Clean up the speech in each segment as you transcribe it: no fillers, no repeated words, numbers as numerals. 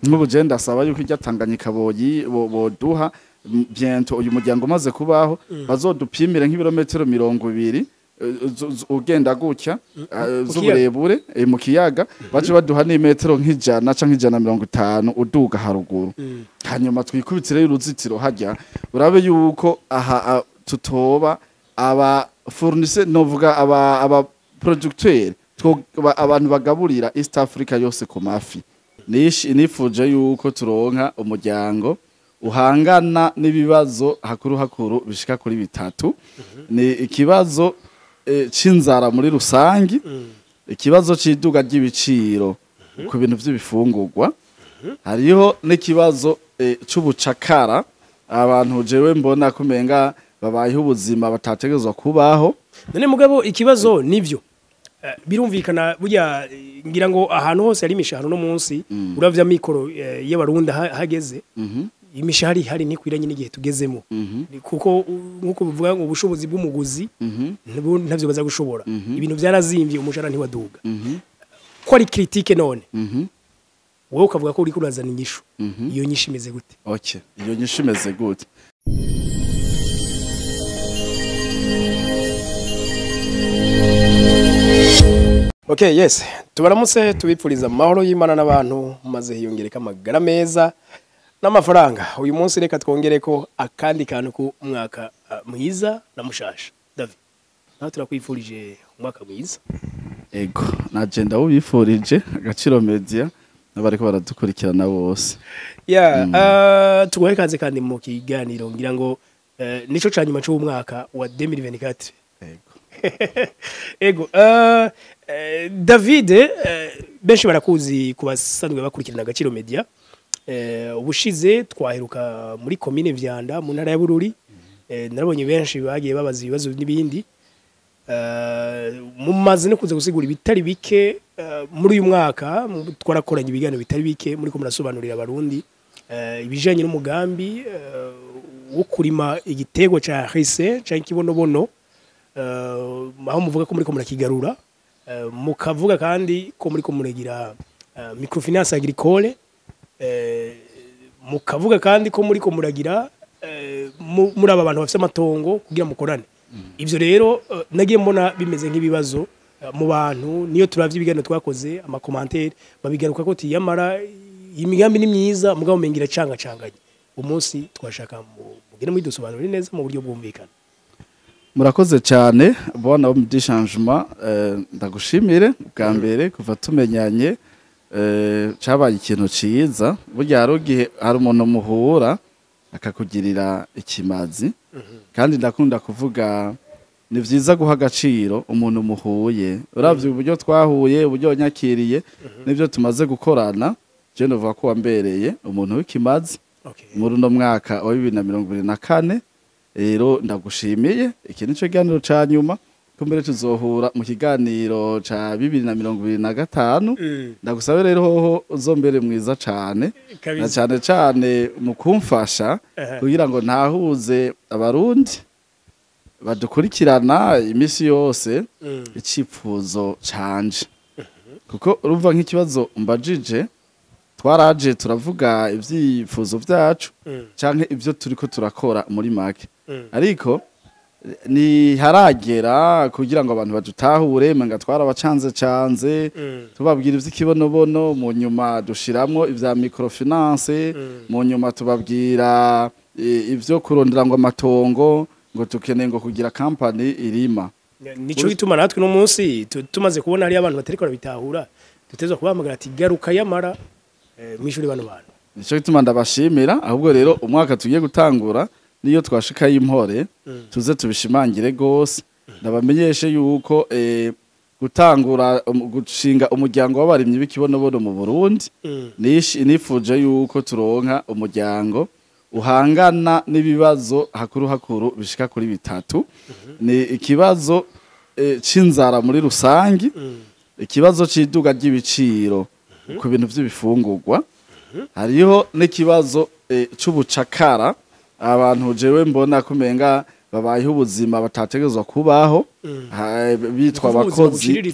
Nk'ubu je ndasaba yuko irya Tanganyika boduha bientôt uyu muryango umaze kubaho, bazodupimire nk'ibirometero 20 ugenda gutya z'uburebure mu kiyaga, bace baduha n'imetero nk'ijana canke 150 uduga haruguru, hanyuma twikubitire uruzitiro hajya, urabe yuko aha tutoba aba fournisseur, novuga aba producteur, abantu bagaburira East Africa yose ku mafi. Nifuje yuko turonka umuryango uhangana n'ibibazo hakuru hakuru bishika kuri bitatu. Ni ikibazo c'inzara muri rusangi, ikibazo c'iduga ry'ibiciro ku bintu vy'ibifungurwa, hariho n'ikibazo c'ubucakara, abantu jewe mbona kumenga babayeho ubuzima batategerezwa kubaho. None mugabo ikibazo nivyo birumvikana, burya ngira ngo ahantu hose hari imishahara no munsi uravya mikoro y'abarundi hageze imishahara ihari ntikwiranye n'igihe tugezemo, kuko nkuko bivuga ngo ubushobozi bw'umuguzi ntavyo baza gushobora, ibintu vyarazimvye, umushahara ntiwaduga. Ko ari critique, none wowe ukavuga ko uriko urazana inyishu, iyo nyishu imeze gute? Okay, iyo nyishu imeze gute? Okay, yes. Tubaramutse, tubipfuriza amahoro y'Imana n'abantu, maze hiyongereka amagara meza n'amafaranga. Uyu munsi reka twongere ko akandi kantu ku mwaka mwiza na mushasha. David, nawe turakwifurije umwaka mwiza. Ego, naje ndawubifurije Agaciro Media n'abariko baradukurikirana bose. Yeah, tuguhe kaze kandi mu kiganiro, ngira ngo nico ca nyuma c'umwaka wa 2024. Ego. Ego, David, benshi barakuzi ku basanzwe bakurikirana Agaciro Media. Ubushize twaheruka muri komine Vyanda mu ntara ya Bururi. Narabonye benshi bagiye babaza ibibazo n'ibindi. Mumaze no kuza gusigura ibitari bike muri uyu mwaka, twarakoranye ibiganiro bitari bike muri ko murasobanurira abarundi ibijanye n'umugambi wo kurima igitego ca ricin canke ikibonobono, aho muvuga ko muri ko murakigarura, mukavuga kandi ko muri ko muragira microfinance agricole, mukavuga kandi ko muri ko muragira muri aba bantu bafite amatongo kugira mukorane. Ivyo rero nagiye mbona bimeze nk'ibibazo mu bantu, niyo turavye ibiganiro twakoze, ama commentaires babigaruka ko tiyamara imigambi ni myiza, mugabo mengira canga canganye. Umunsi twashaka mugire mudusobanurire neza mu buryo bwumvikana. Murakoze cyane bwana wo mu changement, ndagushimire bwa mbere kuva tumenyanye, cabaye ikintu ciza. Burya hari igihe hari umuntu muhura akakugirira ikimazi, kandi ndakunda kuvuga ni vyiza guha agaciro umuntu muhuye. Uravye uburyo twahuye, uburyo wanyakiriye n'ivyo tumaze gukorana, je novuga ko wambereye umuntu w'ikimazi muri uno mwaka wa 2024. Rero ndagushimiye, iki nico kiganiro ca nyuma, kumbere tuzohura mu kiganiro ca 2025. Ndagusabe rero hoho uzombere mwiza cane na cane cane mu kumfasha kugira ngo ntahuze abarundi badukurikirana imisi yose icipfuzo canje, kuko urumva nk'ikibazo mbajije, twaraje turavuga ivyifuzo vyacu canke ivyo turiko turakora muri make, ariko ni haragera kugira ngo abantu badutahure menga twarabacanze canze, tubabwira ivy'ikibonobono, mu nyuma dushiramwo ivya microfinance, mu nyuma tubabwira ivyo kurondera ngo amatongo, ngo tukeneye ngo kugira company irima. Nico gituma natwe no munsi tumaze kubona hari abantu batariko barabitahura, dutezwa kubahamagara ati garuka yamara mwishuri bano bantu. Nico gituma ndabashimira. Ahubwo rero umwaka tugiye gutangura niyo twashika y'impore tuze tubishimangire gose, ndabamenyeshe yuko gutangura gushinga umuryango w'abarimyi b'ikibonobono mu Burundi, nifuje yuko turonka umuryango uhangana n'ibibazo hakuru hakuru bishika kuri bitatu. Ni ikibazo c'inzara muri rusangi, ikibazo c'iduga ry'ibiciro ku bintu vy'ibifungurwa, hariho n'ikibazo c'ubucakara, abantu jewe mbona kumenga babayeho ubuzima batategerezwa kubaho, bitwa abakozi,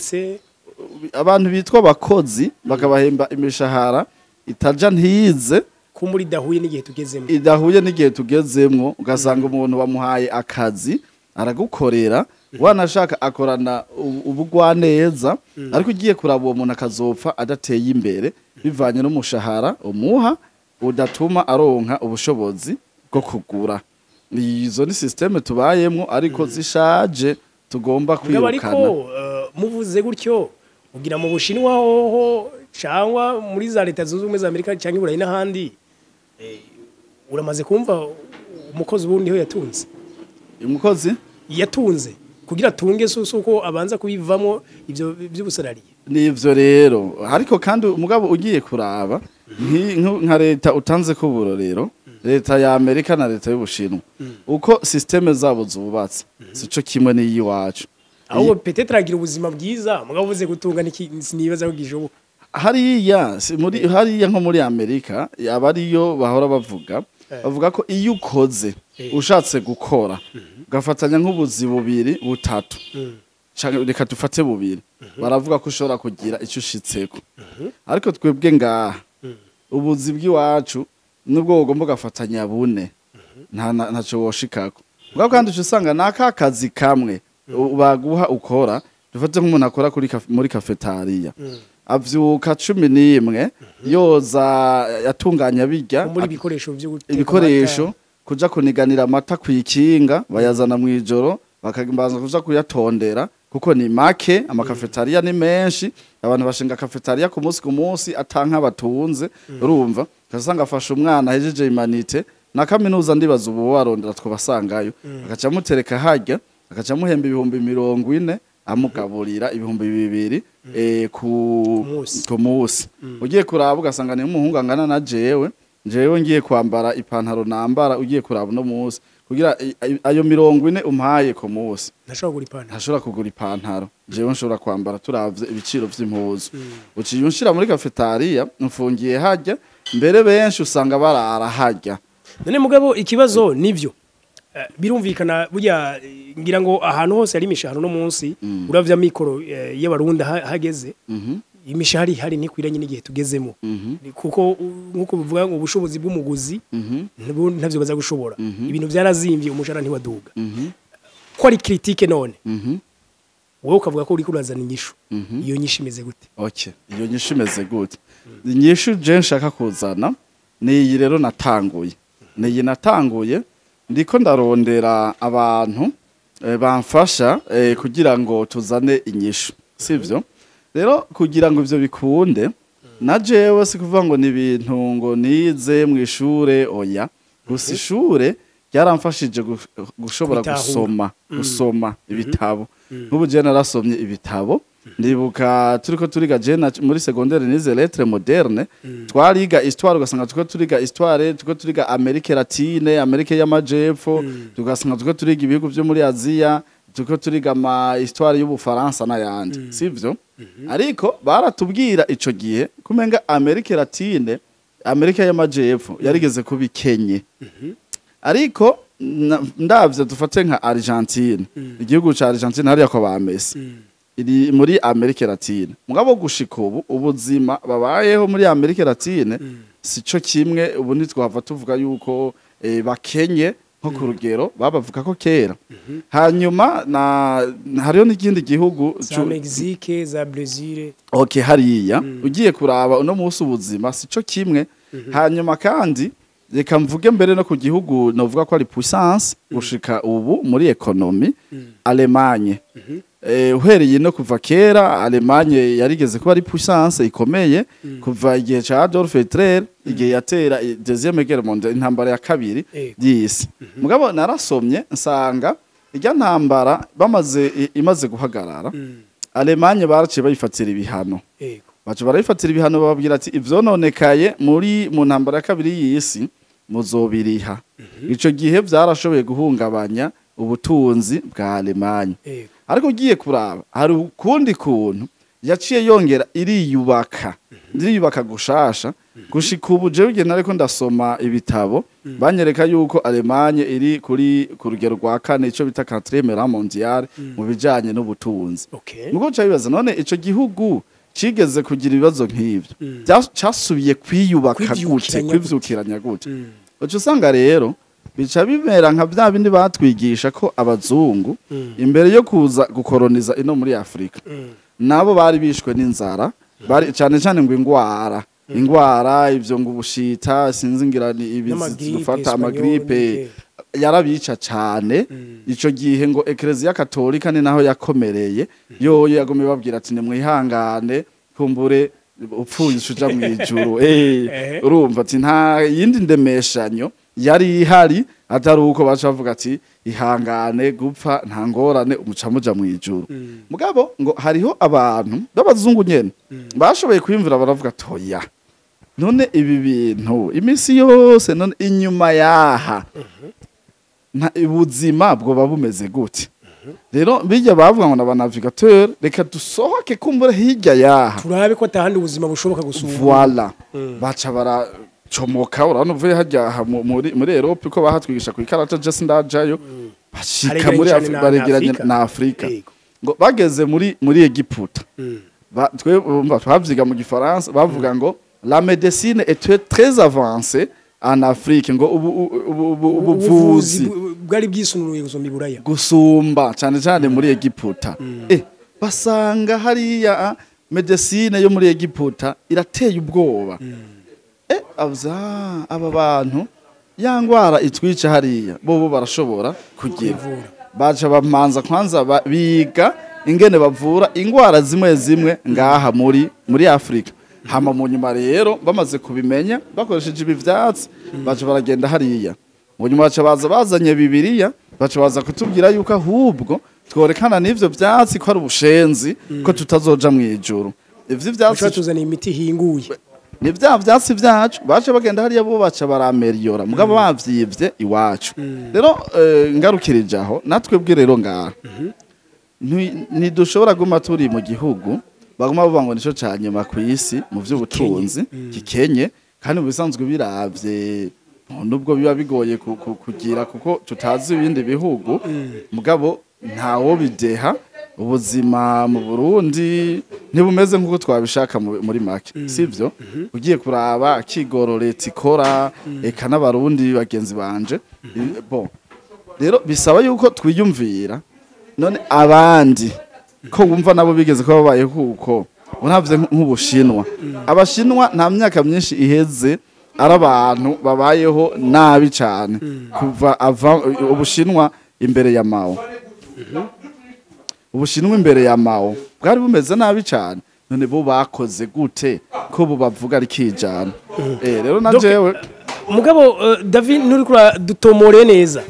abantu bitwa abakozi bakabahemba imishahara itaja ntize Kumbura idahuye n'igihe tugezemo. Idahuye n'igihe tugezemwo. Ugasanga umuntu bamuhaye akazi, aragukorera, wanashaka akorana ubugwaneza, ariko ugiye kuraba uwo muntu akazopfa adateye imbere, bivanye n'umushahara umuha udatuma aronka ubushobozi bwo kugura. Izo ni système tubayemwo, ariko zishaje, tugomba Mugabo ariko kwirukana. Muvuze gutyo, ugira mu Bushinwa hoho, cyangwa muri za Leta Zunze Ubumwe za Amerika, cyangwa i Burayi n'ahandi, uramaze kumva umukozi ubundi ho yatunze? Umukozi Yatunze. Kugira atunge si uko abanza kubivamo ibyo by'ubusalariye? Nivyo rero, ariko kandi umugabo ugiye kuraba nka leta utanze ko uburorero, leta ya Amerika na leta y'Ubushinwa, uko système zabo zubatse sico kimwe n'iyiwacu. Ahubwo peut-être agira ubuzima bwiza, mugabo uvuze gutunga sinibaza ko gishoboka. Hariya si muri hariya, nko muri Amerika aba ariyo bahora bavuga, bavuga ko iyo ukoze, ushatse gukora ugafatanya nk'ubuzi bubiri, butatu, canke reka dufate bubiri, baravuga ko ushobora kugira icyo ushitseko. Ariko twebwe ngaha ubuzi bw'iwacu, nubwo ugomba ugafatanya bune, ntaco woshikako. Mugabo kandi uca usanga naka kazi kamwe baguha ukora. Dufate nk'umuntu akora muri cafétéria, avyuka 11 yoza yatunganya bijya Muri ibikoresho byo guteka ibikoresho, amata. Kuja kuniganira amata kwikinga, bayazana mw'ijoro, bakabanza kuja kuyatondera kuko ni make. Amakafetariya ni menshi, abantu bashinga cafétéria ku munsi ku munsi atanka batunze. Urumva ugasanga afashe umwana ahejeje humanités na kaminuza, ndibaza ubu barondera twobasangayo, agaca amutereka harya, agaca amuhemba 40,000, amugaburira 2000 ku Munsi. Ku munsi. Ugiye kuraba ugasanga ni umuhungu angana na jewe. Jewe ngiye kwambara ipantaro nambara, ugiye kuraba uno munsi, kugira ayo 40 umpaye ku munsi, Ntashobora kugura ipantaro. Ntashobora kugura ipantaro jewe nshobora kwambara, turavye ibiciro vy'impuzu. Uciye unshira muri cafétéria, mfungiye harya, mbere benshi usanga barara harya. None mugabo ikibazo nivyo, birumvikana burya, ngira ngo ahantu hose hari imishahara no munsi uravya mikoro y'abarundi hageze, imishahara ihari ntikwiranye n'igihe tugezemo. Kuko nkuko bivuga ngo ubushobozi bw'umuguzi ntavyo baza gushobora. Ibintu byarazimvye, umushahara ntiwaduga. Ko ari critique, none wowe ukavuga ko uriko urazana inyishu, iyo nyishu imeze gute? Okay, iyo nyishu imeze gute? Inyishu je nshaka kuzana ni iyi rero natanguye, ni iyi natanguye. Ndiko ndarondera abantu bamfasha kugira ngo tuzane inyishu, sivyo? Rero kugira ngo ivyo bikunde, na jewe si kuvuga ngo ni ibintu ngo nize mu ishure, oya. Gusa ishure ryaramfashije gushobora Kubitahura. gusoma ibitabo. Nk'ubu je narasomye ibitabo. Ndibuka turiko turiga, je muri secondaire nize lettres modernes, twariga histoire, ugasanga turiko turiga histoire, turiko turiga Amérique latine, Amérique y'amajepfo, tugasanga turiko turiga ibihugu vyo muri Aziya, turiko turiga ama histoire y'Ubufaransa n'ayandi, sivyo? Ariko baratubwira ico gihe kumenga Amérique latine, Amerika y'amajepfo yarigeze kuba ikenye. Ariko ndavye, dufate nka Argentine, igihugu ca Argentine hariya ko ba Messi, iri muri Amérique latine. Mugabo gushika ubu ubuzima babayeho muri Amérique latine sico kimwe. Ubu ntitwava tuvuga yuko bakenye nko ku rugero babavuga ko kera. Hanyuma na hariho n'ikindi gihugu Za Mexique, za Brazil. Okay, hariya ugiye kuraba uno munsi ubuzima sico kimwe. Hanyuma kandi reka mvuge mbere no ku gihugu novuga ko ari puissance gushika ubu muri économie, Allemagne. Uhereye no kuva kera, Allemagne yarigeze kuba ari puissance ikomeye kuva igihe ca Adolf Hitler, igihe yatera deuxième guerre mondiale, intambara ya kabiri y'isi. Mugabo narasomye nsanga irya ntambara bamaze imaze guhagarara, Allemagne baraciye bayifatira ibihano. Baca barayifatira ibihano, bababwira ati ivyononekaye muri mu ntambara ya kabiri y'isi muzobiriha. Ico gihe vyarashoboye guhungabanya ubutunzi bwa Allemagne. Ariko ugiye kuraba hari ukundi kuntu yaciye yongera iriyubaka, iriyubaka gushasha gushika ubu. Jewe igihe nariko ndasoma ibitabo, banyereka yuko Allemagne iri kuri ku rugero rwa kane, ico bita quatrième rang mondial mu bijanye n'ubutunzi. Nuko nca bibaza, none ico gihugu Cigeze kugira ibibazo nk'ivyo, casubiye kwiyubaka gute? Kwivyukiranya gute? Kwivyukiranya gute? Uca usanga rero bica bimera nka bya bindi batwigisha ko abazungu imbere yo kuza gukoroniza ino muri Afurika, nabo bari bishwe n'inzara, bari cyane cyane ngo ingwara ivyo, ngo ubushita, sinzi, ngira ni ibizi N'amagripe, dufata espagnol, amagripe yarabica cane. Ico gihe ngo Ekereziya Katolika ni naho yakomereye, yoyo yagomye babwira ati: "Nimwihangane, kumbure upfuye uja mw'ijuru." Urumva ati nta yindi ndemeshanyo yari ihari atari uko baca bavuga ati: "Ihangane, gupfa nta ngorane, umuca muja mw'ijuru." Mugabo ngo hariho abantu b'abazungu nyene bashoboye kwiyumvira, baravuga: "Toya, none ibi bintu iminsi yose, none inyuma yaha nta ubuzima bwoba bumeze gute?" Rero bijya bavuga ngo n'aba navigateur, reka dusohoke, kumbura hirya yaha turabe ko atahandi ubuzima bushoboka gusumba. Voilà, baca baracomoka. Urabona uvuye hajya aha muri Europe, ko bahatwigisha ku ikarata, je sindajayo, bashika Haregeranye muri cane Baregeranye na Afrika. na Afrika. Ngo bageze muri Egiputa, twe umva twavyiga mu gifaransa, bavuga ngo la médecine était très avancée en Afrique, ngo ubuvuzi bwari bwisununuye gusumba iburaya. Gusumba cyane cyane muri Egiputa. Basanga hariya médecine yo muri Egiputa irateye ubwoba. Avuza aba bantu ya ngwara itwica hariya, bobo barashobora kugira Kwivura. Baca bamanza kwanza biga ingene bavura ingwara zimwe zimwe ngaha muri Afrika. Hama mu nyuma rero bamaze kubimenya bakoresheje ibi vyatsi, baca baragenda hariya. Mu nyuma baca baza bazanye Bibiliya, baca baza kutubwira yuko ahubwo tworekana n'ivyo vyatsi, ko ari ubushenzi, ko tutazoja mw'ijuru ivyo vyatsi. Baca tuzaniye imiti ihinguye. Ni vya vyatsi vyacu bace bagenda hariya, bo baca barameliyora, mugabo bavyivye iwacu. Rero ngarukirije aho, natwe bwe rero ngaha ntidushobora guma turi mu gihugu baguma bavuga ngo nico ca nyuma ku isi mu vy'ubutunzi, gikenye, kandi mu bisanzwe biravye, nubwo biba bigoye kugira kuko tutazi ibindi bihugu, mugabo ntawo bideha, ubuzima mu Burundi ntibumeze nk'uko twabishaka muri make, sivyo? Ugiye kuraba akigoro leta ikora, eka n'abarundi bagenzi banje, bon, rero bisaba yuko twiyumvira: none abandi ko wumva nabo bigeze ko babaye, kuko uravye nk'Ubushinwa, Abashinwa nta myaka myinshi iheze ari abantu babayeho nabi cyane. Kuva ava Ubushinwa imbere ya Mao, Ubushinwa imbere ya Mao bwari bumeze nabi cyane. None bo bakoze gute ko bo bavuga ari kijana? Rero na jewe Mugabo David, nturi kura dutomore neza.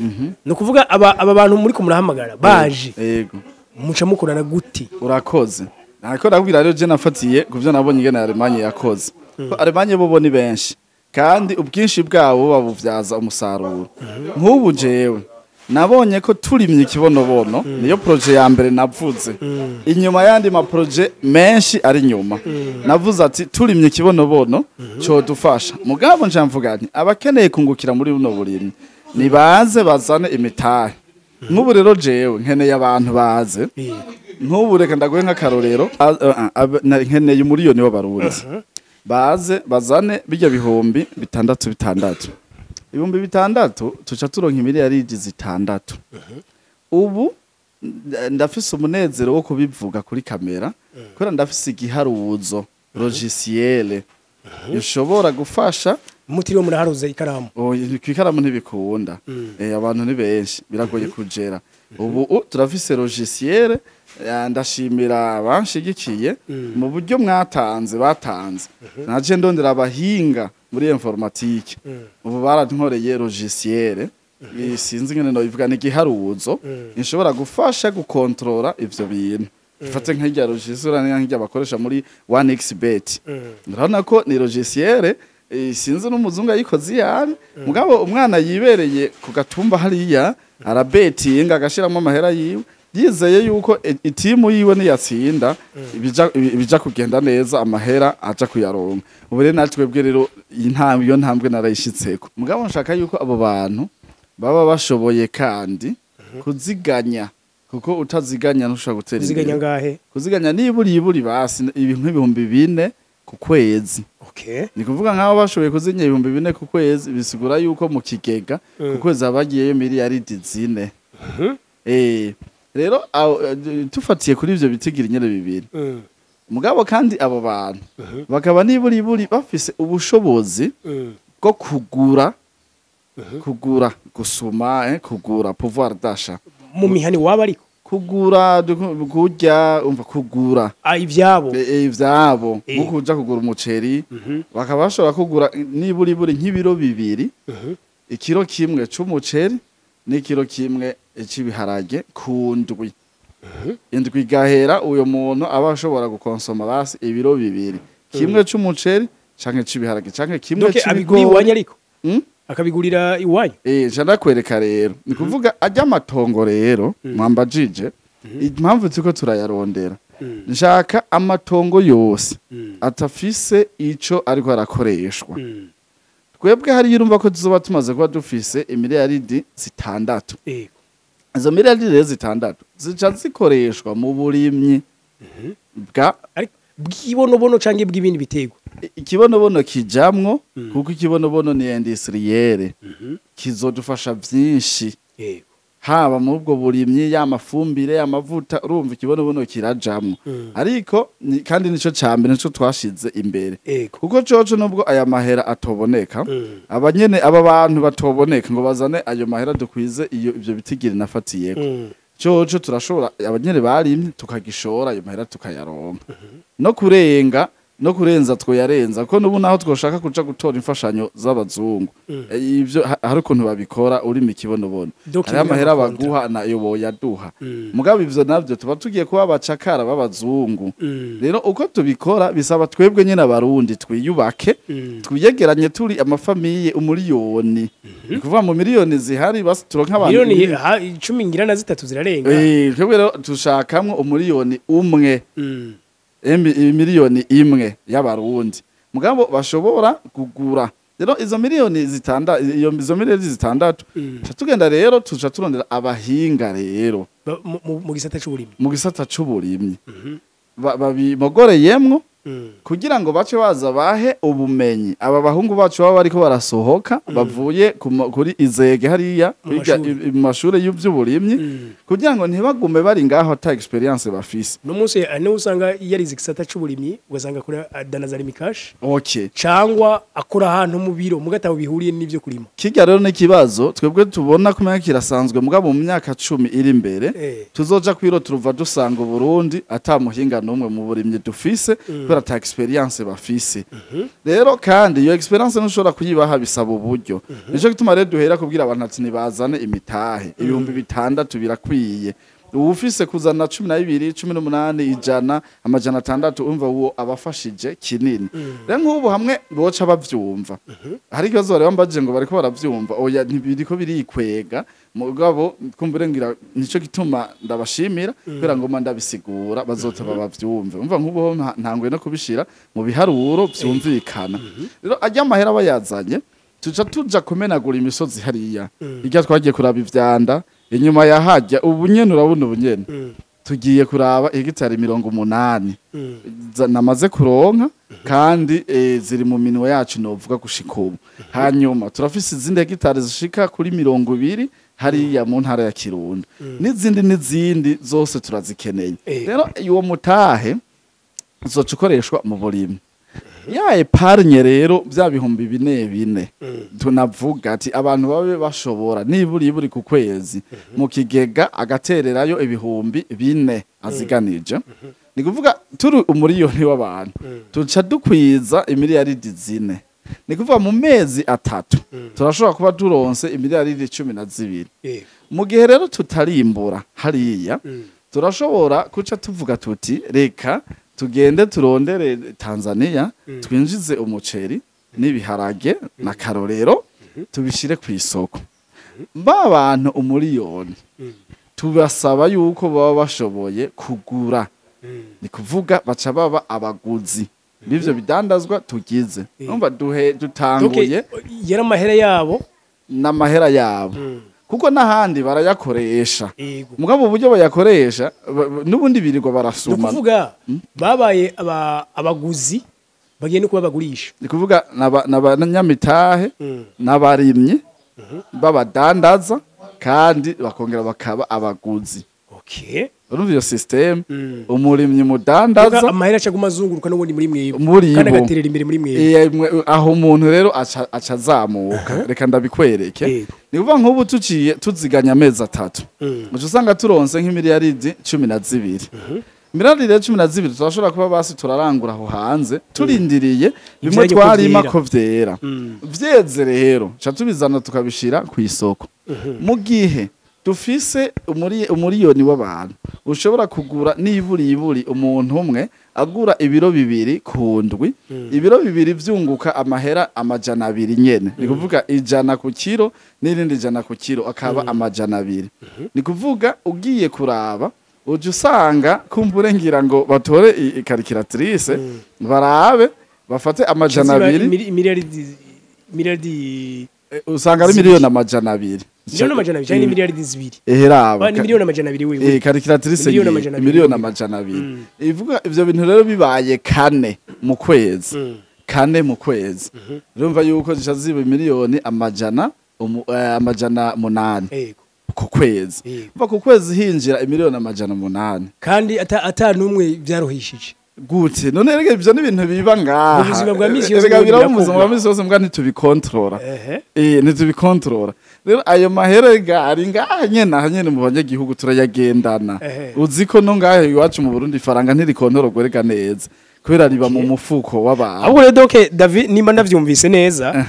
Ni ukuvuga aba bantu muri ko murahamagara baje, Yego. muca mukorana gute? Urakoze. Nako ndakubwira rero, je nafatiye ku byo nabonye ingene Alemanye yakoze. Ko Alemanye bo ni benshi, kandi ubwinshi bwabo babuvyaza umusaruro. Nk'ubu jewe nabonye ko turimye ikibonobono, niyo projet ya mbere navuze inyuma y'andi ma projet menshi ari inyuma. Navuze ati turimye ikibonobono codufasha. Mugabo nja mvuga nti abakeneye kungukira muri buno burimyi nibaze bazane imitahe. Nk'ubu rero jewe nkeneye abantu baze. Nk'ubu reka ndaguhe nk'akarorero, nkeneye umuriyoni w'abarundi baze bazane bijya 6000 bitandatu, 6000, tuca turonka imiliyaridi 6. Ubu ndafise umunezero wo kubivuga kuri kamera, kubera ndafise igiharuzo, logiciel ushobora gufasha. Mutiriwe muraharuza ikaramu? Oya, ku ikaramu ntibikunda. Abantu ni benshi, biragoye kugera. Ubu turafise logiciel. Ndashimira abanshigikiye mu buryo mwatanze, batanze. Naje ndondera abahinga muri informatique, ubu barankoreye logiciel. Sinzi ingene nobivuga, ni igiharuzo nshobora gufasha gukontorora ivyo bintu. Dufate nk'irya logiciel nk'irya bakoresha muri 1xBet, urabona ko ni logiciel, sinzi n'umuzungu ayikoze iyari, mugabo umwana yibereye ku gatumba hariya arabetinga, agashiramo amahera yiwe, yizeye yuko itimu yiwe niyatsinda ibija kugenda neza, amahera aja kuyaronka. Ubu rero natwebwe rero iyi ntambwe, iyo ntambwe narayishitseko. Mugabo nshaka yuko abo bantu baba bashoboye kandi kuziganya. Kuko utaziganya ntushobora gutera Kuziganya imbere. ngahe? Kuziganya nibura iburi basi ibintu 4000 ku kwezi. Okay. Ni kuvuga nk'aho bashoboye kuzinya 4000 ku kwezi, bisigura yuko mu kigega ku kwezi habagiyeyo miliyaridi 4. Rero tufatiye kuri ivyo bitigiri nyene bibiri. Mugabo kandi abo bantu bakaba niburi buri bafise ubushobozi bwo kugura, kugura gusuma, kugura pouvoir d'achat Mu mihani waba ariko kugura kurya, umva, kugura ivyabo. Ivyabo, nko kuja kugura umuceri, bakaba bashobora kugura niburi buri nk'ibiro 2, ikiro kimwe c'umuceri n'ikiro kimwe c'ibiharage ku ndwi. Indwi igahera uyo muntu aba ashobora gukonsoma basi ibiro 2, kimwe c'umuceri canke c'ibiharage canke kimwe Donc abigura c'ibigori. iwanyu ariko? Akabigurira iwanyu? Nca ndakwereka rero. Ni kuvuga ajya amatongo rero mwambajije impamvu turiko turayarondera. Nshaka amatongo yose atafise ico ariko arakoreshwa. Twebwe hariyo urumva ko tuzoba tumaze kuba dufise imiliyaridi 6. Izo miliyaridi rero 6 zica zikoreshwa mu burimyi bwa Ariko bw'ibonobono canke bw'ibindi biterwa? Ikibonobono kijamwo, kuko ikibonobono ni industrielle, kizodufasha vyinshi. Haba mu ubwo burimyi, y'amafumbire, amavuta, urumva ikibonobono kirajamwo. Ariko kandi nico cambere, nico twashize imbere. Kuko coco nubwo aya mahera atoboneka, abanyene aba bantu batoboneka ngo bazane ayo mahera dukwize iyo ivyo bitigiri nafatiyeko. Coco turashobora abanyene barimye tukagishora ayo mahera tukayaronka. No kurenga, no kurenza twoyarenza, kuko nubu naho twoshaka kuja gutora imfashanyo z'abazungu. Ivyo hari ukuntu babikora uri mu kibonobono. Donc Hariho amahera ibintu baguha nayo boyaduha. Mugabo ivyo navyo tuba tugiye kuba abacakara b'abazungu. Rero uko tubikora bisaba twebwe nyene Abarundi twiyubake, twiyegeranye turi amafamiye 1,000,000. Ni kuvuga mu miliyoni zihari basi turonka abantu Miliyoni 10 ngira na 3 zirarenga. Twebwe rero tushakamwo 1,000,000. 1,000,000 y'Abarundi mugabo bashobora kugura. Rero izo miliyoni 6, iyo izo miliyoni 6, tuca tugenda rero tuca turondera abahinga rero Mu gisata c'uburimyi. Mu gisata c'uburimyi babimogoreyemwo kugira ngo bace baza bahe ubumenyi aba bahungu bacu baba bariko barasohoka bavuye kuri izege hariya Mu kwiga mashuri. mu mashure y'ivy'uburimyi, kugira ngo ntibagume bari ngaho ata experience bafise. No munsi niho usanga yarize igisata c'uburimyi, ugasanga akora adanaza rimikashi cangwa akora ahantu mu biro mugatabo bihuriye n'ivyo kurima. Kirya rero n'ikibazo twebwe tubona kumenya kirasanzwe, mugabo mu myaka 10 iri imbere tuzoja kwiro turuva dusanga Burundi ata muhinga n'umwe mu burimyi dufise, kubera ata experience bafise. Rero kandi iyo experience ntushobora kuyibaha, bisaba uburyo. Nico gituma rero duhera kubwira abantu ati nibazane imitahe, 6000 birakwiye. Uwufise kuzana 12, 18, 100, 600, umva uwo abafashije kinini. Rero nk'ubu hamwe boca bavyumva, hari ikibazo bari bambajije ngo bariko baravyumva. Oya, ntibiriko birikwega, mugabo kumbure ngira nico gituma ndabashimira, kubera ngoma ndabisigura bazotaba bavyumve. Umva nk'ubu ho ntanguye no kubishira mu biharuro vyumvikana. Rero ajya amahera bayazanye, tuca tuja kumenagura imisozi hariya irya twagiye kuraba ivyanda inyuma ya hajya. Ubu nyene urabona, ubu nyene tugiye kuraba hegitari 80 namaze kuronka, kandi ziri mu minwe yacu novuga gushika ubu. Hanyuma turafise izindi hegitari zishika kuri 20 hariya mu ntara ya Kirundo, n'izindi n'izindi zose turazikeneye. Rero uwo mutahe uzoca ukoreshwa mu burimyi. Ya épargne rero, bya 4000 tunavuga ati abantu babe bashobora niburi iburi ku kwezi mu kigega agatererayo 4000 aziganije, ni kuvuga turi 1,000,000 w'abantu tuca dukwiza imiliyaridi 4. Ni kuvuga mu mezi 3 turashobora kuba turonse imiliyaridi 12. Mu gihe rero tutarimbura hariya, turashobora kuca tuvuga tuti reka tugende turondere Tanzania, twinjize umuceri n'ibiharage na karorero, tubishire ku isoko. Ba bantu 1,000,000 tubasaba yuko baba bashoboye kugura, ni kuvuga baca baba abaguzi b'ivyo bidandazwa tugize. Umva duhe dutanguye yari amahera yabo. N'amahera yabo. Kuko n'ahandi barayakoresha. Yego. Mugabo uburyo bayakoresha n'ubundi birirwa Ni barasuma. ukuvuga babaye abaguzi, bagiye no kuba bagurisha. Ni kuvuga n'abanyamitahe n'abarimyi b'abadandaza, kandi bakongera bakaba abaguzi. Urumva iyo système? Umurimyi mudandaza. Kuvuga amahera aca aguma azunguruka n'ubundi muri mwebwe Muri kandi bo. agaterera imbere muri mwebwe. Aho umuntu rero aca azamuka. Reka ndabikwereke. Ni kuvuga nk'ubu tuciye tuziganya amezi 3, uca usanga turonse nk'imiliyaridi 12. Miliyaridi rero 12 turashobora kuba basi turarangura aho hanze, turindiriye bimwe Ivyanya ko twarima vyera. ko vyera. Vyeze rero, ca tubizana tukabishira ku isoko. Mu gihe dufise umuriyoni w'abantu ushobora kugura niburi iburi, umuntu umwe agura ibiro 2 ku ndwi, ibiro 2 vyunguka amahera 200 nyene. Ni kuvuga 100 ku kiro n'irindi 100 ku kiro, akaba 200. Ni kuvuga ugiye kuraba, uje usanga kumbure ngira ngo batore calculatrice, barabe bafate amajana Ziba abiri. Miliyaridi Usanga ari zibiri. 200 miliyoni. 200 miliyoni cyangwa 2 miliyaridi. Eheraba. Ni 200 miliyoni wewe. Calculatrice. Miliyoni Ngiye, 200. 200 miliyoni. Ivuga ivyo bintu rero bibaye kane mu kwezi, kane mu kwezi, urumva yuko zica ziba miliyoni 800 ku kwezi. Umva, ku kwezi hinjira 800 miliyoni. Kandi ata numwe byaruhishije. Gute none? Rega ivyo ni ibintu biba ngaha. Mu buzima bwa misi yose. Erega n'ubundi biraba mu buzima bwa birakorwa. misi yose, mbwa ntitubikontorora. Ntitubikontorora. Rero ayo mahera rega ari ngaha nyene, aha nyene mu banyagihugu turayagendana. Uzi ko no ngaha iwacu mu Burundi ifaranga ntirikontororwa rega neza, kubera riba mu mufuko w'abantu. Ahubwo rero, donc David, nimba ndavyumvise neza,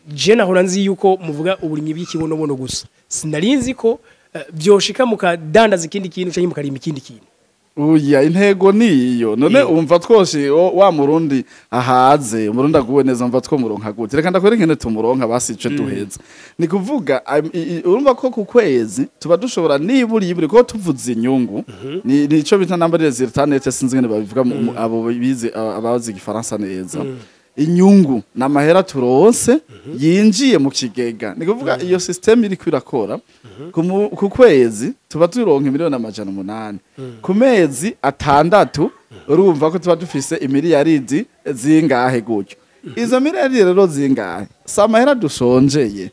je nahora nzi yuko muvuga uburimyi bw'ikibonobono gusa. Sinari nzi ko vyoshika mukadandaza ikindi kintu canke mukarima ikindi kintu. Uya, intego niyo none. Umva, twose wa murundi ahaze, umurundi aguwe neza, umva twomuronka gute? Reka ndakwereke ingene tumuronka basi, ico duheza. Ni kuvuga urumva ko ku kwezi tuba dushobora niburi iburi, ko tuvuze inyungu, ni nico bita namba résultat net, sinzi ingene babivuga abo bize, abazi igifaransa neza. Inyungu n'amahera turonse yinjiye mu kigega. Ni kuvuga iyo system iriko irakora, ku kwezi tuba turonka 800 miliyoni. Ku mezi 6, urumva ko tuba dufise imiliyaridi zingahe gutyo. Izo miliyaridi rero zingahe, si amahera dushonjeye,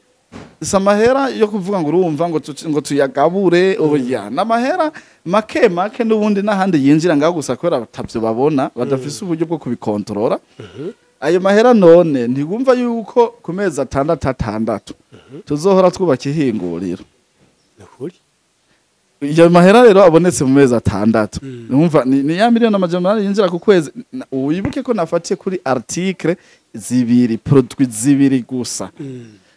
si amahera yo kuvuga ngo urumva ngo ngo tuyagabure. Oya, n'amahera make make n'ubundi n'ahandi yinjira ngaho gusa, kubera batavyo babona, badafise uburyo bwo kubikontorora ayo mahera. None ntigumva yuko ku mezi 6 6 tuzohora twubaka ihinguriro? Nukuri. Iyo mahera rero abonetse mu mezi 6, numva ni ya 800 miliyoni yinjira ku kwezi. Wibuke ko nafatiye kuri article zibiri, produit zibiri gusa.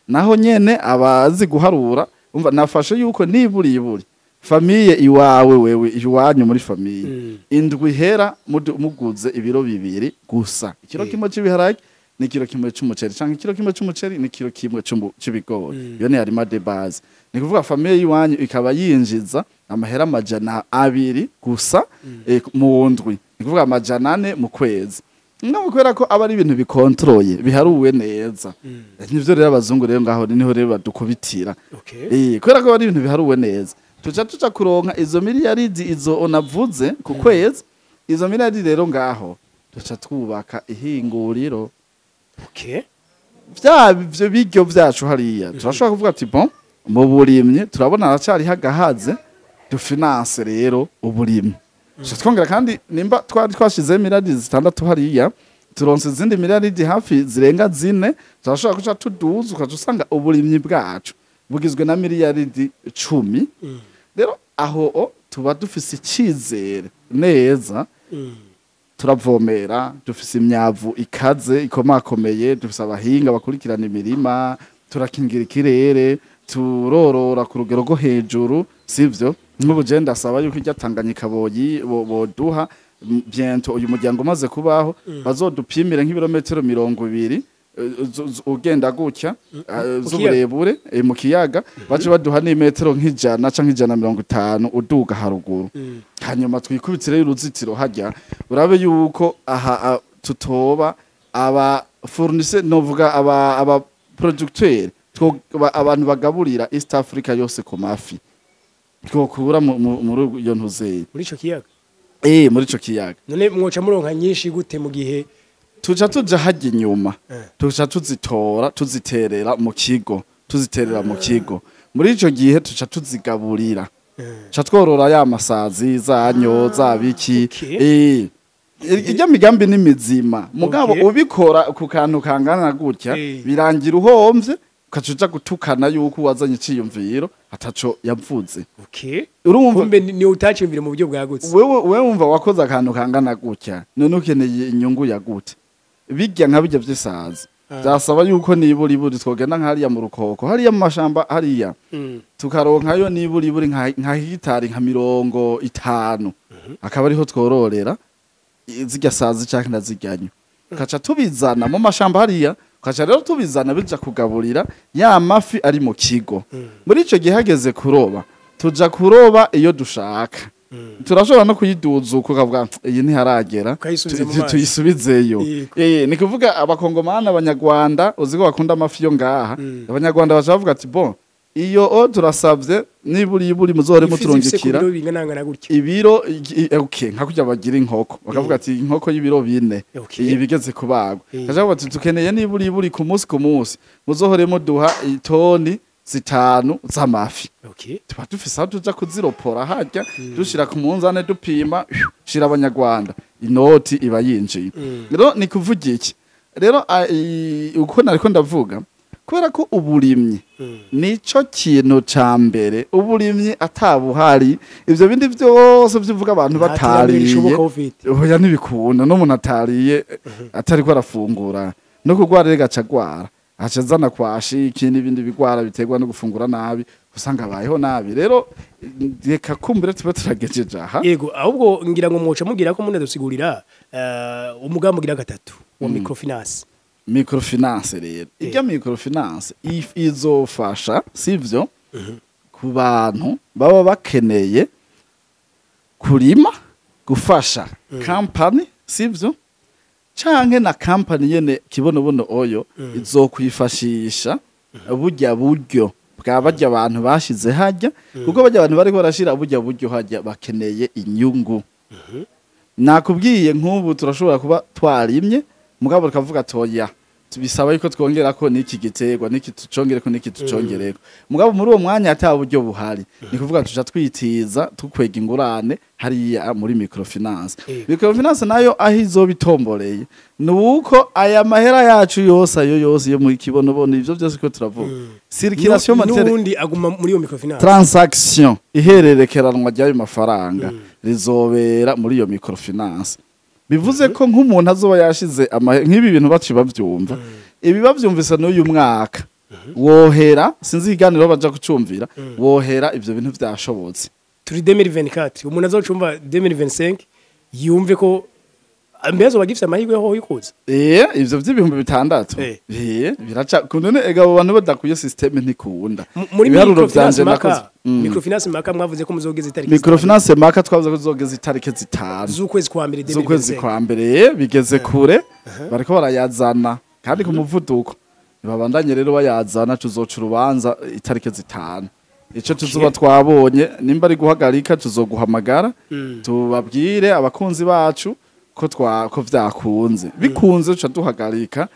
Naho nyene abazi guharura, umva, nafashe yuko niburi iburi famille iwawe, wewe iwanyu muri famille, indwi ihera muguze ibiro 2 gusa, ikiro kimwe c'ibiharage n'ikiro kimwe c'umuceri, canke ikiro kimwe c'umuceri n'ikiro kimwe c'ibigori. Iyo ni aliment de base. Ni kuvuga famille y'iwanyu ikaba yinjiza amahera 200 gusa mu ndwi, ni kuvuga 400 mu kwezi. Ngabo kubera ko aba ari ibintu bikontroye, biharuwe neza, nivyo rero abazungu rero ngaho niho rero badukubitira. Kubera ko ari ibintu biharuwe neza, tuca kuronka izo miliyaridi izo onavuze ku kwezi. Izo miliyaridi rero ngaho tuca twubaka ihinguriro. Vya ivyo biryo vyacu hariya, turashobora kuvuga ati bon, mu burimyi turabona haracyariho agahaze, dufinance rero uburimyi. Tuca twongera kandi, nimba twari twashizeho miliyaridi 6 hariya, turonse izindi miliyaridi hafi zirenga 4, turashobora guca tuduza, ukaca usanga uburimyi bwacu bugizwe na miliyaridi 10. Rero aho tuba dufise icizere neza. Turavomera, dufise imyavu ikaze ikomakomeye, dufise abahinga bakurikirana imirima, turakingira ikirere, turorora ku rugero rwo hejuru, sivyo? Nk'ubu je ndasaba yuko irya Tanganyika boyi boduha bientôt, uyu muryango umaze kubaho, bazodupimire nk'ibirometero 20 ugenda gutya z'uburebure mu kiyaga, bace baduha n'imetero nk'100 canke 150 uduga haruguru, hanyuma twikubitire uruzitiro hajya, urabe yuko aha tutoba aba fournisseur, novuga aba producteur. Abantu bagaburira East Africa yose ku mafi twokura muri iyo ntuzeye. Muri ico kiyaga. Muri ico kiyaga. None mwoca muronka nyinshi gute mu gihe tuja hajya inyuma, tuja tuzitora, tuziterera mu kigo, muri ico gihe tuca tuzigaburira, ca tworora ya masazi zanyo zabiki. Irya migambi ni mizima, mugabo ubikora ku kantu kangana gutya, birangira uhomvye, ukaca uja gutukana yuko wazanye iciyumviro ataco yavuze. Urumva? Kumbe ni utaciyumvire mu buryo bwagutse. Wewe wumva wakoze akantu kangana gutya, none ukeneye inyungu ya gute? Bijya nka bijya vy'isazi, byasaba yuko nibura iburi twogenda nk'hariya mu rukoko, hariya mu mashamba hariya, tukaronkayo nibura iburi nka hegitari nka 50, akaba ariho twororera zirya sazi canke ndaziryanyo, kaca tubizana mu mashamba hariya, kaca rero tubizana bija kugaburira ya mafi ari mu kigo. Muri ico gihe hageze kuroba, tuja kuroba iyo dushaka. Turashobora no kuyiduza uko ukavuga iyi ntiharagera, Ukayisubiza mu mazi. tuyisubizeyo. Ni kuvuga abakongomani, abanyarwanda, uzi ko bakunda amafi yo ngaha. Abanyarwanda baca bavuga ati: "Bon, iyo o turasavye nibura iburi muzohore Ifi zifise ku muturungikira biro bingana gutya." Ibiro okay, nka kurya bagira inkoko bakavuga ati inkoko y'ibiro 4, iyi bigeze kubagwa. Kaja bavuga ati tukeneye nibura iburi ku munsi ku munsi muzohore muduha itoni 5 z'amafi. Tuba dufise aho tuja kuziropora harya, dushira ku munzane, dupima, shira abanyarwanda, inoti iba yinjiye. Rero ni kuvuga iki rero, uko nariko ndavuga, kubera ko uburimyi nico kintu ca mbere, uburimyi atabuhari ivyo bindi vyose vyuvuga abantu Nta terambere batariye rishoboka ufite. Oya, ntibikunda. N'umuntu atariye, atariko arafungura, no kurwara rega aca agwara, aca azana kwashi iki n'ibindi bigwara biterwa no gufungura nabi, usanga abayeho nabi. Rero reka kumbure tube turagejeje aha. Yego, ahubwo ngira ngo mwoca mugira ko munadusigurira umugambi ugira gatatu wa microfinance. Microfinance rero, irya microfinance izofasha, sivyo, ku bantu baba bakeneye kurima, gufasha company, sivyo, canke na company nyene kibonobono oyo izokwifashisha burya buryo bwa barya abantu bashize hajya, kuko barya abantu bariko barashira burya buryo hajya bakeneye inyungu. Nakubwiye, nk'ubu turashobora kuba twarimye, mugabo tukavuga toya bisaba yuko twongera ko n'iki giterwa, n'iki tucongereko, n'iki tucongereko, mugabo muri uwo mwanya ata buryo buhari. Ni kuvuga tuca twitiza, tukwega ingurane hariya muri microfinance. Microfinance nayo aho izoba itomboreye ni uko aya mahera yacu yose, ayo yose yo muri kibonobono, ivyo byose ko turavuga, circulation monétaire, N'ubundi aguma muri iyo microfinance. Transaction, ihererekeranwa ry'ayo mafaranga rizobera muri iyo microfinance. Bivuze ko nk'umuntu azoba yashize nk'ibi bintu baci bavyumva, ibi bavyumvise n'uyu mwaka wohera, sinzi ikiganiro baja kucumvira, wohera ivyo bintu vyashobotse. Turi 2024, umuntu azocumva 2025 yumve ko mbere azoba agifise amahirwe ho yo kuza. Ivyo vy'ibihumbi 6, biraca kunone ega abo bantu badakuye système ntikunda. Muri Ibiharuro microfinance vyanje maka, nakoze. Microfinance maka mwavuze ko muzogeza itariki Microfinance maka twavuze ko zogeza itariki 5 z'ukwezi kwa mbere z'ukwezi 2025. kwa mbere. Bigeze kure, bariko barayazana kandi ku muvuduko. Ntibabandanye rero bayazana, tuzoca urubanza itariki 5. Ico tuzoba twabonye, nimba ari guhagarika, tuzoguhamagara, tubabwire abakunzi bacu ko twa ko vyakunze. Bikunze tuca duhagarika.